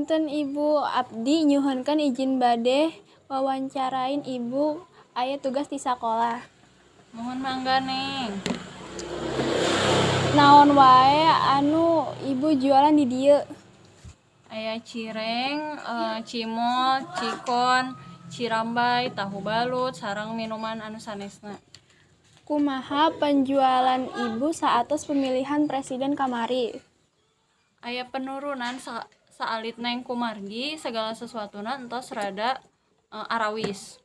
Punten Ibu, abdi nyuhunkeun ijin bade wawancarain Ibu, aya tugas ti sakolah. Muhun, mangga, Neng. Naon wae anu Ibu jualan di dieu? Aya cireng, cimol, cikon, cirambay, tahu balut, sareng minuman anu sanesna. Kumaha panjualan Ibu saatos pemilihan presiden kamari? Aya penurunan saalit, Neng, kumargi segala sesuatuna entos rada arawis.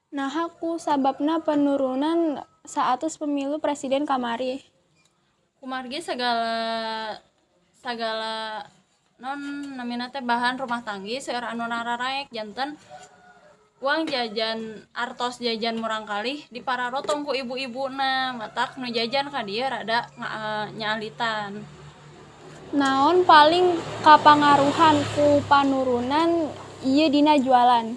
Naha ku sababna penurunan saatos pemilu presiden kamari? Kumargi segala sagala non namina teh bahan rumah tanggi seueur anu nararaek, janten uang jajan, artos jajan murangkalih dipararotong ku ibu-ibuna, matak nu jajan ka dieu rada nyaalitan. Naon paling kapangaruhan ku panurunan ieu dina jualan?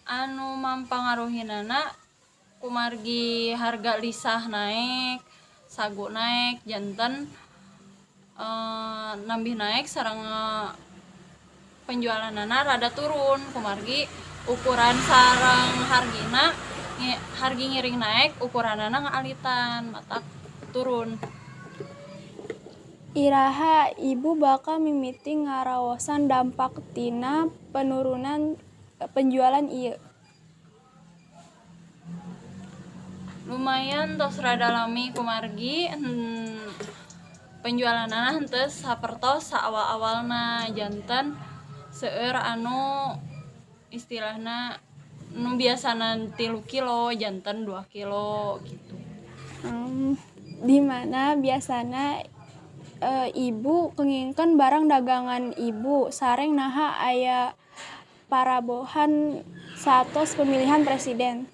Anu mampangaruhinana kumargi harga lisah naek, sagu naek, janten nambih naek sareng penjualanana rada turun kumargi ukuran sareng hargina, hargi ngiring naek, ukuranana ngaalitan, matak turun. Iraha Ibu bakal mimiti ngaraosan dampak tina penurunan penjualan ieu? Lumayan tos rada lami kumargi penjualanana henteu sapertos saawal-awalna, janten seueur anu istilahna nu biasana 3 kilo janten 2 kilo gitu. Di mana biasana Ibu kengingkeun barang dagangan Ibu sareng naha aya parabohan saatos pemilihan presiden?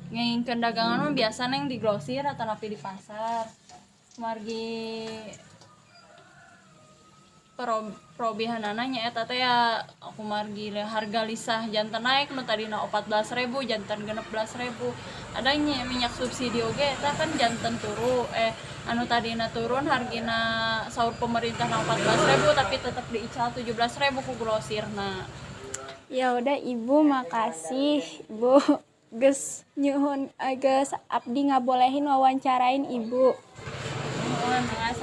Ngengingkeun dagangan mah biasa, Neng, di grosir atanapi di pasar, kumargi perobihanana nyaeta teh ya kumargi harga lisah janten naek, nu tadina 14.000 janten 16.000. Ada nya minyak subsidi oge eta kan janten turu, anu tadina turun hargina saur pemerintah 14.000, tapi tetep diical 17.000 ku grosirna. Ya udah, Ibu, makasih Ibu geus nyuhun, geus abdi ngabolehin wawancarain Ibu. Nuhun, makasih.